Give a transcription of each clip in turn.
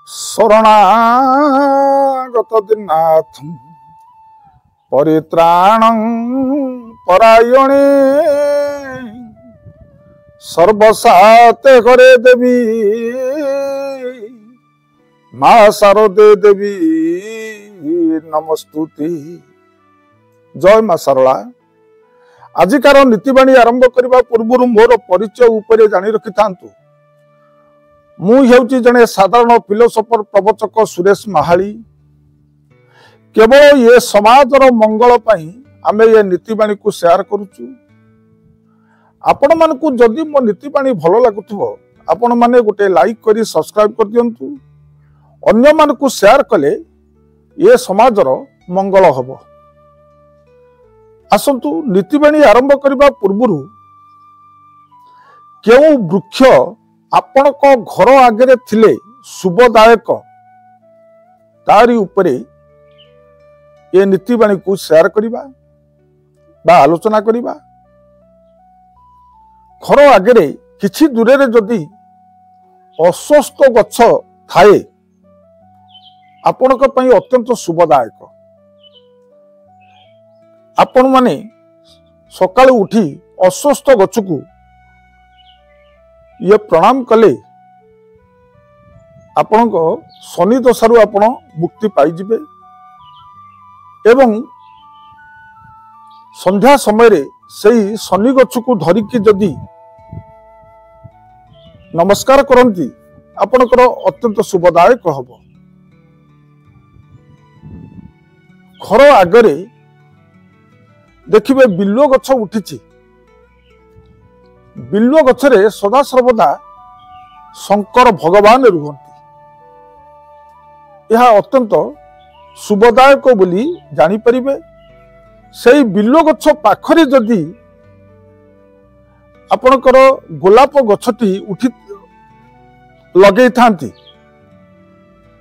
ଶରଣାଗତ ଦୀନାଥଂ ପରିତ୍ରାଣଂ ପରାୟଣେ ସର୍ବସାତେ ହରେ ଦେବୀ ମା ଶାରଦେ ଦେବୀ ନମସ୍ତୁତି। ଜୟ ମା ଶାରଳା। ଆଜିକାର ନୀତିବାଣୀ ଆରମ୍ଭ କରିବା ପୂର୍ବରୁ ମୋର ପରିଚୟ ଉପରେ ଜାଣି ରଖିଥାନ୍ତୁ। ମୁଁ ହେଉଛି ଜଣେ ସାଧାରଣ ଫିଲୋସଫର ପ୍ରବଚକ ସୁରେଶ ମାହାଳି। କେବଳ ଏ ସମାଜର ମଙ୍ଗଳ ପାଇଁ ଆମେ ଏ ନୀତିବାଣୀକୁ ସେୟାର କରୁଛୁ। ଆପଣମାନଙ୍କୁ ଯଦି ମୋ ନୀତିବାଣୀ ଭଲ ଲାଗୁଥିବ, ଆପଣମାନେ ଗୋଟେ ଲାଇକ୍ କରି ସବସ୍କ୍ରାଇବ କରିଦିଅନ୍ତୁ। ଅନ୍ୟମାନଙ୍କୁ ସେୟାର କଲେ ଏ ସମାଜର ମଙ୍ଗଳ ହେବ। ଆସନ୍ତୁ, ନୀତିବାଣୀ ଆରମ୍ଭ କରିବା ପୂର୍ବରୁ କେଉଁ ବୃକ୍ଷ ଆପଣଙ୍କ ଘର ଆଗରେ ଥିଲେ ଶୁଭଦାୟକ, ତାରି ଉପରେ ଏ ନୀତିବାଣୀକୁ ସେୟାର କରିବା ବା ଆଲୋଚନା କରିବା। ଘର ଆଗରେ କିଛି ଦୂରରେ ଯଦି ଅଶ୍ୱତ୍ଥ ଗଛ ଥାଏ, ଆପଣଙ୍କ ପାଇଁ ଅତ୍ୟନ୍ତ ଶୁଭଦାୟକ। ଆପଣମାନେ ସକାଳୁ ଉଠି ଅଶ୍ୱତ୍ଥ ଗଛକୁ ଇଏ ପ୍ରଣାମ କଲେ ଆପଣଙ୍କ ଶନି ଦଶାରୁ ଆପଣ ମୁକ୍ତି ପାଇଯିବେ ଏବଂ ସନ୍ଧ୍ୟା ସମୟରେ ସେଇ ଶନି ଗଛକୁ ଧରିକି ଯଦି ନମସ୍କାର କରନ୍ତି, ଆପଣଙ୍କର ଅତ୍ୟନ୍ତ ଶୁଭଦାୟକ ହେବ। ଘର ଆଗରେ ଦେଖିବେ ବିଲ୍ୱ ଗଛ ଉଠିଛି। ବିଲ୍ୱ ଗଛରେ ସଦାସର୍ବଦା ଶଙ୍କର ଭଗବାନ ରୁହନ୍ତି। ଏହା ଅତ୍ୟନ୍ତ ଶୁଭଦାୟକ ବୋଲି ଜାଣିପାରିବେ। ସେଇ ବିଲ୍ୱ ଗଛ ପାଖରେ ଯଦି ଆପଣଙ୍କର ଗୋଲାପ ଗଛଟି ଉଠି ଲଗେଇଥାନ୍ତି,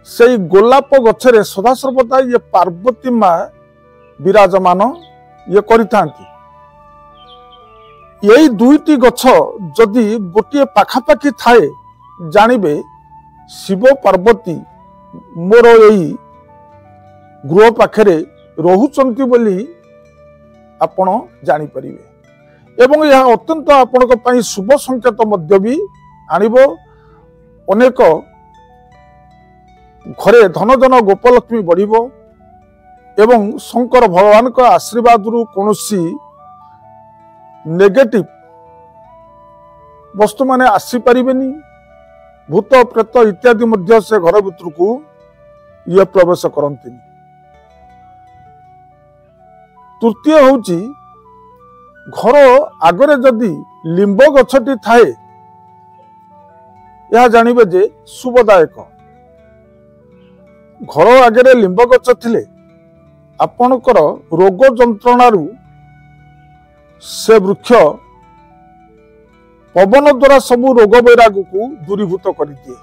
ସେଇ ଗୋଲାପ ଗଛରେ ସଦାସର୍ବଦା ଇଏ ପାର୍ବତୀ ମା ବିରାଜମାନ ଇଏ କରିଥାନ୍ତି। ଏଇ ଦୁଇଟି ଗଛ ଯଦି ଗୋଟିଏ ପାଖାପାଖି ଥାଏ, ଜାଣିବେ ଶିବ ପାର୍ବତୀ ମୋର ଏଇ ଗୃହ ପାଖରେ ରହୁଛନ୍ତି ବୋଲି ଆପଣ ଜାଣିପାରିବେ ଏବଂ ଏହା ଅତ୍ୟନ୍ତ ଆପଣଙ୍କ ପାଇଁ ଶୁଭ ସଂକେତ ମଧ୍ୟ ବି ଆଣିବ। ଅନେକ ଘରେ ଧନ ଜନ ଗୋପଲକ୍ଷ୍ମୀ ବଢ଼ିବ ଏବଂ ଶଙ୍କର ଭଗବାନଙ୍କ ଆଶୀର୍ବାଦରୁ କୌଣସି ନେଗେଟିଭ ବସ୍ତୁମାନେ ଆସିପାରିବେନି। ଭୂତ ପ୍ରେତ ଇତ୍ୟାଦି ମଧ୍ୟ ସେ ଘର ଭିତରକୁ ଇଏ ପ୍ରବେଶ କରନ୍ତିନି। ତୃତୀୟ ହେଉଛି, ଘର ଆଗରେ ଯଦି ଲିମ୍ବ ଗଛଟି ଥାଏ, ଏହା ଜାଣିବେ ଯେ ଶୁଭଦାୟକ। ଘର ଆଗରେ ଲିମ୍ବ ଗଛ ଥିଲେ ଆପଣଙ୍କର ରୋଗ ଯନ୍ତ୍ରଣାରୁ ସେ ବୃକ୍ଷ ପବନ ଦ୍ୱାରା ସବୁ ରୋଗ ବୈରାଗକୁ ଦୂରୀଭୂତ କରିଦିଏ।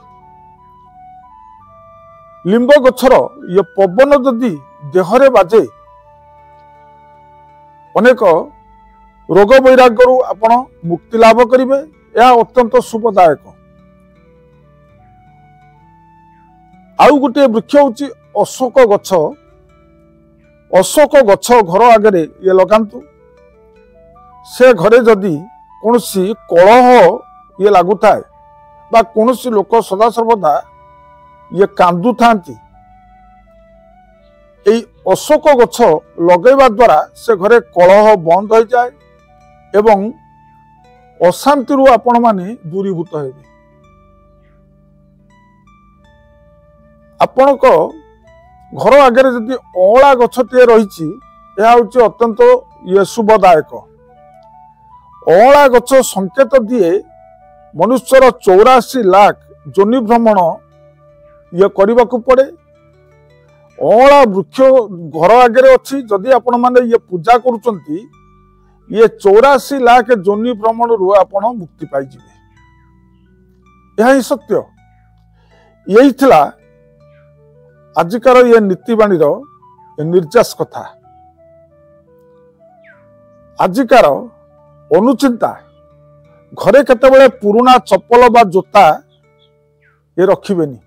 ଲିମ୍ବ ଗଛର ଇଏ ପବନ ଯଦି ଦେହରେ ବାଜେ, ଅନେକ ରୋଗ ବୈରାଗରୁ ଆପଣ ମୁକ୍ତି ଲାଭ କରିବେ। ଏହା ଅତ୍ୟନ୍ତ ଶୁଭଦାୟକ। ଆଉ ଗୋଟିଏ ବୃକ୍ଷ ହେଉଛି ଅଶୋକ ଗଛ। ଅଶୋକ ଗଛ ଘର ଆଗରେ ଇଏ ଲଗାନ୍ତୁ। ସେ ଘରେ ଯଦି କୌଣସି କଳହ ଇଏ ଲାଗୁଥାଏ ବା କୌଣସି ଲୋକ ସଦାସର୍ବଦା ଇଏ କାନ୍ଦୁଥାନ୍ତି, ଏଇ ଅଶୋକ ଗଛ ଲଗାଇବା ଦ୍ୱାରା ସେ ଘରେ କଳହ ବନ୍ଦ ହୋଇଯାଏ ଏବଂ ଅଶାନ୍ତିରୁ ଆପଣମାନେ ଦୂରୀଭୂତ ହେବେ। ଆପଣଙ୍କ ଘର ଆଗରେ ଯଦି ଅଁଳା ଗଛଟିଏ ରହିଛି, ଏହା ହେଉଛି ଅତ୍ୟନ୍ତ ଇଏ ଶୁଭଦାୟକ। ଅଁଳା ଗଛ ସଂକେତ ଦିଏ ମନୁଷ୍ୟର 84 ଲାଖ ଯୋନି ଭ୍ରମଣ ଇଏ କରିବାକୁ ପଡ଼େ। ଅଁଳା ବୃକ୍ଷ ଘର ଆଗରେ ଅଛି ଯଦି ଆପଣମାନେ ଇଏ ପୂଜା କରୁଛନ୍ତି, ଇଏ 84 ଲାଖ ଯୋନି ଭ୍ରମଣରୁ ଆପଣ ମୁକ୍ତି ପାଇଯିବେ। ଏହା ହିଁ ସତ୍ୟ। ଏଇ ଥିଲା ଆଜିକାର ଇଏ ନୀତିବାଣୀର ନିର୍ଯାସ କଥା। ଆଜିକାର ଅନୁଚିନ୍ତା, ଘରେ କେତେବେଳେ ପୁରୁଣା ଚପଲ ବା ଜୋତା ଏ ରଖିବେନି।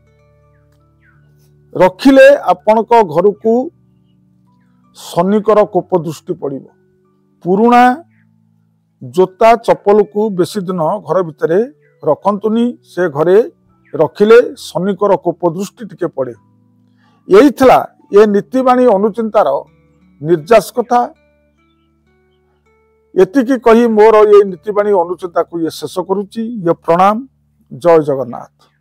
ରଖିଲେ ଆପଣଙ୍କ ଘରକୁ ଶନିଙ୍କର କୋପ ଦୃଷ୍ଟି ପଡ଼ିବ। ପୁରୁଣା ଜୋତା ଚପଲକୁ ବେଶୀ ଦିନ ଘର ଭିତରେ ରଖନ୍ତୁନି, ସେ ଘରେ ରଖିଲେ ଶନିଙ୍କର କୋପ ଦୃଷ୍ଟି ଟିକେ ପଡ଼େ। ଏଇ ଥିଲା ଏ ନୀତିବାଣୀ ଅନୁଚିନ୍ତାର ନିର୍ଯାସ କଥା। ଏତିକି କହି ମୋର ଏ ନୀତିବାଣୀ ଅନୁଚିନ୍ତାକୁ ଇଏ ଶେଷ କରୁଛି। ଇଏ ପ୍ରଣାମ। ଜୟ ଜଗନ୍ନାଥ।